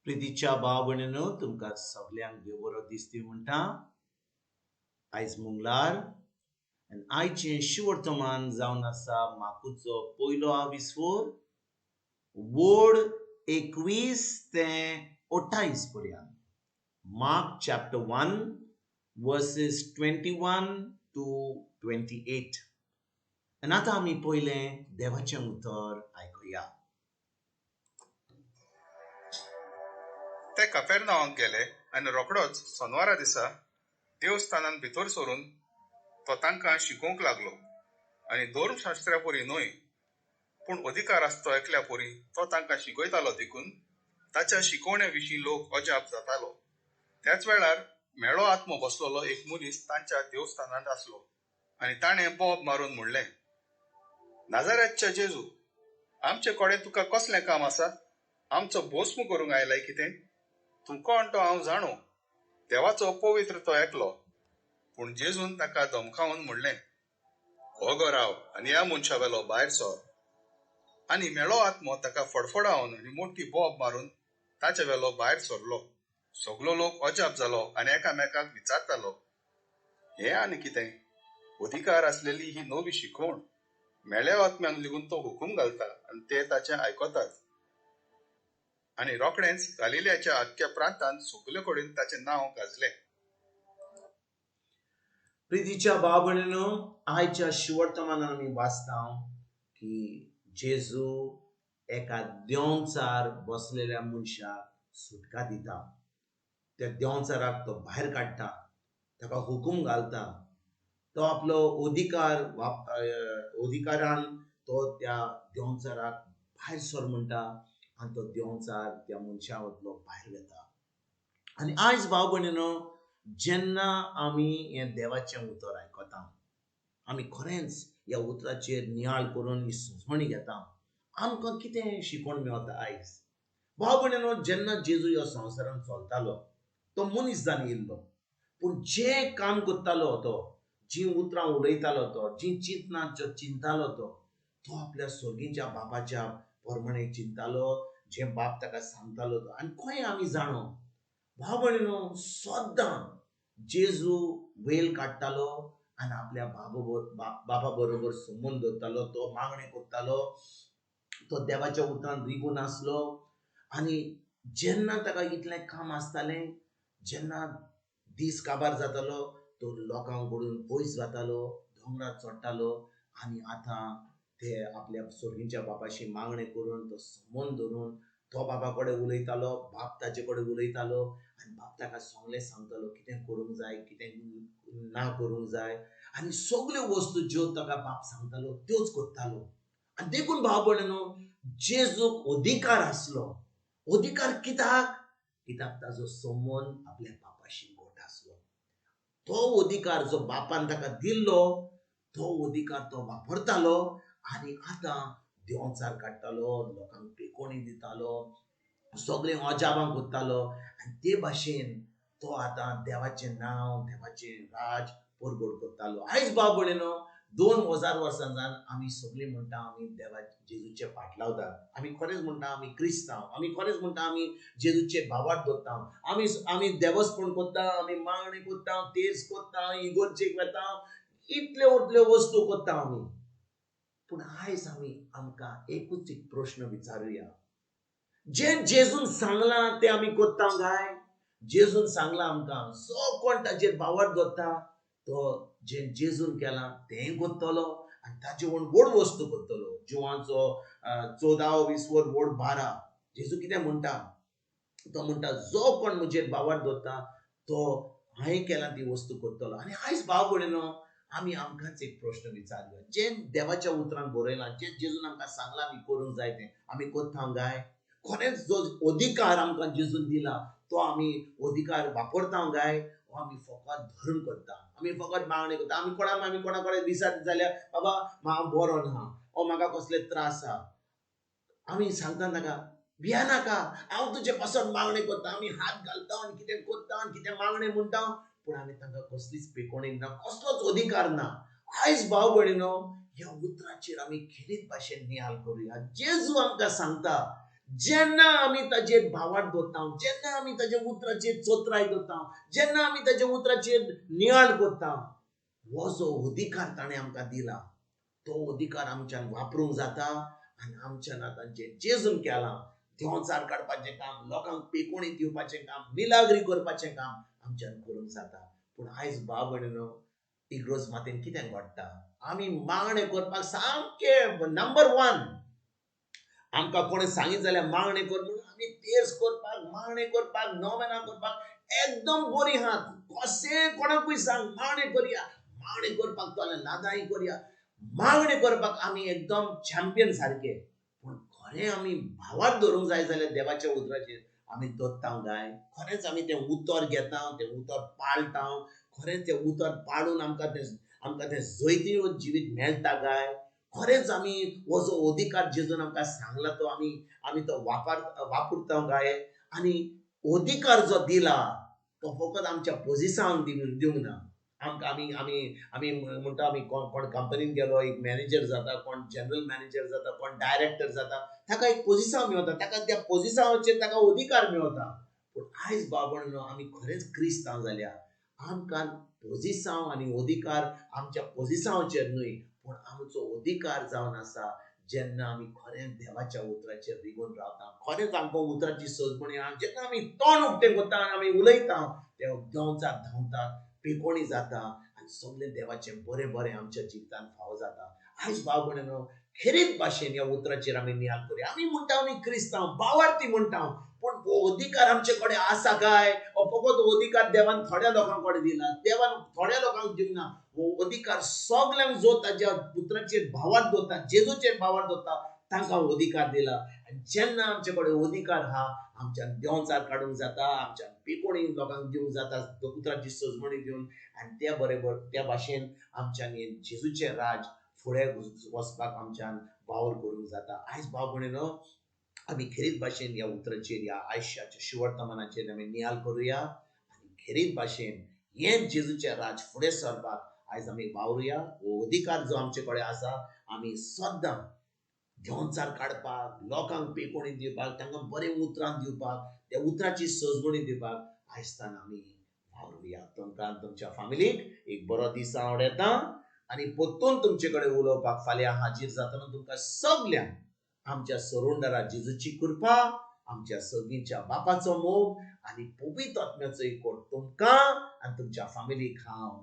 प्रितीच्या भाव भयणीनो, तुमकां सगल्यांक देव बरो दिसती म्हणटा. आयज मंगळार आनी आयचें शिवर्तमान जावन आसा माकुचो पयलो आविस्वोर वोड 21 ते 28 पर्यंत. Mark chapter 1 verses 21 to 28. आनी आतां आमी पयलें देवाचें उतर आयकुया. ते कफेरनांवाक गेले आनी रोखडोच सोनवारा दिसा देवस्थानांत भितर सरून तो तांकां शिकोवंक लागलो. आनी धर्मशास्त्र्या परी न्हय, पूण अधिकार आसतो एकल्या परी तो तांकां शिकयतालो, देखून ताच्या शिकवणे विशीं लोक अजाप जातालो. त्याच वेळार मेळो आत्मो बसलेलो एक मनीस तांच्या देवस्थानांत आसलो आनी ताणें बोब मारून म्हणलें, नाजाऱ्याच्या जेजू, आमचे कडेन तुका कसलें काम आसा? आमचो भोस्म करूंक आयलाय कितें? तूं कोण तो हांव जाणो, देवाचो पवित्र तो एकलो. पूण जेजून ताका धमकावन म्हणलें, ओगो राव आनी ह्या मनशा वेलो भायर सर. आनी मेळो आत्मो ताका फडफडावन आनी मोठी बोब मारून ताचे वेलो भायर सरलो. सगलो लोक अजाप जालो आनी एकामेकाक विचारतालो, हें आनी कितें? अधिकार आसलेली ही नवी शिकवण. मेळ्या आत्म्यान लेगून तो हुकूम घालता आनी ते ताचें आयकतात. आनी रोखडेंच गालिलियाच्या आख्ख्या प्रांतांत सगले कडेन ताचें नांव गाजलें. प्रितीच्या भाव भयणीनो, आयच्या शिवर्तमानान आमी वाचता की जेजू एका देंवचार बसलेल्या मनशाक सुटका दिता. त्या देंवचाराक तो भायर काडटा, ताका हुकूम घालता. तो आपलो अधिकार अधिकारान तो त्या देंवचाराक भायर सर म्हणटा आनी तो देंवचार त्या मनशा वतलो भायर वता. आनी आयज भाव भयणीनो, जेन्ना आमी हें देवाचें उतर आयकता, आमी खरेंच ह्या उतराचेर नियाळ करून ही सुजवणी घेता, आमकां कितें शिकवण मेळता आयज? भाव भयणीनो, जेन्ना जेजू ह्या संवसारांत चलतालो तो मनीस जावन येयल्लो, पूण जें काम करतालो तो, जीं उतरां उलयतालो तो, जीं चिंतनां ज्यो चिंतालो तो, तो आपल्या सर्गीच्या बापाच्या प्रमाणे चिंतालो, जें बाप ताका सांगतालो तो. आनी खंय आमी जाणो भाव भयणीनो, सद्दां जेजू वेल काडटालो आनी आपल्या बापा बरोबर संबंद दवरतालो. तो मागणें करतालो, तो देवाच्या उतरान रिगून आसलो. आनी जेन्ना ताका इतलें काम आसतालें, जेन्ना दीस काबार जातालो, तो लोकां कडून पयस जातालो, दोंगरार चडटालो आनी आतां ते आपल्या सर्गीच्या बापाशी मागणें करून तो संबंद धरून तो बापा कडेन उलयतालो, बाप ताचे कडेन उलयतालो आनी बाप ताका सगळें सांगतालो कितें करूंक जाय, कितें ना करूंक जाय. आनी सगल्यो वस्तू ज्यो ताका बाप सांगतालो त्योच करतालो. आनी देखून भाव भयणीनो, जेजूक अधिकार आसलो. अधिकार कित्याक? कित्याक ताजो संबंद आपल्या बापाशी घट आसलो. तो अधिकार जो बापान ताका दिल्लो तो अधिकार तो वापरतालो आनी आतां देंवचार काडटालो, लोकांक पेकोणी दितालो, सगळें अजाबां करतालो. आनी ते भाशेन तो आतां देवाचें नांव, देवाचें राज परगट करतालो. आयज भाव भयणीनो, 2000 वर्सां जावन आमी सगळीं म्हणटा आमी देवा जेजूचे फाट लावतात, आमी खरेंच म्हणटा आमी क्रिस्तांव, आमी खरेंच म्हणटा आमी जेजूचे भावार्थ दवरता, आमी देवस्पण करता, आमी मागणें करता, तेज करता, इगोर्जेक वता, इतल्यो उतल्यो वस्तू करता आमी. पूण आयज आमी आमकां एकूच एक प्रश्न विचारुया, जें जेजून सांगलां तें आमी करता काय? जेजून सांगलां आमकां जो कोण ताचेर भावार्थ दवरता तो जें जेजून केलां तें करतलो आनी ताचे व्हड व्हड वस्तू करतलो. जिवांचो 14 20 व्हड 12 जेजू कितें म्हणटा? तो म्हणटा जो कोण म्हजेर भावार्थ दवरता तो हांवें केलां ती वस्तू करतलो. आनी आयज भाव भयणीनो, आमी आमकांच एक प्रश्न विचारुया, जें देवाच्या उतरान बरयलां, जें जेजून आमकां सांगलां आमी करूंक जाय तें आमी करता काय? खरेंच जो अधिकार आमकां जेजून दिला तो आमी अधिकार वापरता काय? वो आमी फकत धर्म करता, आमी फकत मागणी करता? आमी कोणाक, आमी कोणा कडेन विचारत जाल्यार बाबा हांव बरो ना, ओ म्हाका कसले त्रास आहा, आमी सांगता ताका भिया नाका, हांव तुजे पासत मागणें करता. आमी हात घालता आनी कितें करता आनी कितें मागणें म्हणटा, पूण आमी तांकां कसलीच पेकोणी ना, कसलोच अधिकार ना. आयज भाव भयणीनो, ह्या उतराचेर आमी खेरीत भाशेन नियाळ करुया. जेजू आमकां सांगता जेन्ना आमी ताजेर भावार्थ दवरता, जेन्ना आमी ताज्या उतराचेर चोत्राय दवरता, जेन्ना आमी ताज्या उतराचेर नियाळ करता, हो जो अधिकार ताणें आमकां दिला तो अधिकार आमच्यान वापरूंक जाता आनी आमच्यान आतां जें जेजून केलां, देंवचार काडपाचें काम, लोकांक पेकोणी दिवपाचें काम, मिलाग्री करपाचें काम आमच्यान करूंक जाता. पूण आयज भाव भयणीनो, इग्रोज मातेन कितें घडटा, आमी मागणें करपाक सामकें नंबर 1. आमकां कोणें सांगीत जाल्यार मागणें कर म्हणून आमी तेर्स करपाक, मागणें करपाक, नोवेनां करपाक एकदम बरी आहात. कशें कोणाकूय सांग मागणें करया, मागणें करपाक तो जाल्यार लादाई करया, मागणें करपाक आमी एकदम चॅम्पियन सारके. पूण खरें आमी भावार्थ धरूंक जाय जाल्यार देवाच्या उतराचेर आमी दत्ता काय? खरेंच आमी तें उतर घेता, तें उतर पाळटा, खरेंच तें उतर पाळून आमकां तें जैती जिवीत मेळटा काय? खरेंच आमी हो जो अधिकार जेजून आमकां सांगला तो आमी तो वापरता काय? आनी अधिकार जो दिला तो फकत आमच्या पोजिसांक दिवंक ना. आमकां आमी आमी आमी म्हणटा, आमी कोण कंपनीन गेलो, एक मॅनेजर जाता, कोण जनरल मॅनेजर जाता, कोण डायरेक्टर जाता, ताका एक पोजिसांव मेवता, ताका त्या पोजिसांवाचेर ताका अधिकार मेवता. पूण आयज बाबा आमी खरेंच क्रिस्तांव जाल्या आमकां पोजिसांव आनी अधिकार आमच्या पोजिसांवाचेर न्हय, पूण आमचो अधिकार जावन आसा जेन्ना आमी खरेंच देवाच्या उतराचेर रिगून रावता, खरेंच आमकां उतराची सजमणी आहा, जेन्ना आमी तोंड उक्तें करता आनी आमी उलयता, ते देंवचार धांवतात, पिकोणी जाता आनी सगळें देवाचें बरें बरें आमच्या जिवितांत फावो जाता. आयज भाव भयणीनो, खेरीत भाशेन ह्या उतराचेर आमी नियाळ करुया. आमी म्हणटा आमी क्रिस्तांव, भावार्थी म्हणटा, पूण हो अधिकार आमचे कडेन आसा काय? हो फकत अधिकार देवान थोड्या लोकां कडेन दिला, देवान थोड्या लोकांक दिवंक ना. हो अधिकार सगल्यांक जो ताज्या उतराचेर भावार्थ दवरता, जेजूचेर भावार्थ दवरता, तांकां अधिकार दिला. आनी जेन्ना आमचे कडेन अधिकार आहा, आमच्यान देंवचार काडूंक जाता, आमच्यान पिकोणी लोकांक दिवंक जाता, उतराची सजमणी दिवन, आनी त्या बरोबर त्या भाशेन आमच्यान हें जेजूचें राज फुडें वचपाक आमच्यान वावर करूंक जाता. आयज भाव भयणीनो, आमी खेरीत भाशेन ह्या उतराचेर, ह्या आयुश्याच्या शिवर्तमानाचेर आमी नियाळ करुया आनी खेरीत भाशेन हें जेजूचें राज फुडें सरपाक आयज आमी वावरुया. हो अधिकार जो आमचे कडेन आसा, आमी सद्दां देंवचार काडपाक, लोकांक पेकोणी दिवपाक, तांकां बरें उतरां दिवपाक, त्या उतराची सजमणी दिवपाक आयजतान आमी वावरुया. तुमकां तुमच्या फामिलीक एक बरो दीस आवडटा आनी परतून तुमचे कडेन उलोवपाक फाल्यां हाजीर जातना तुमकां सगल्यांक आमच्या सरोंडरा जेजूची कृपा, आमच्या सगळींच्या बापाचो मोग आनी पवित्र आत्म्याचो एकवट तुमकां आनी तुमच्या फामिलीक हांव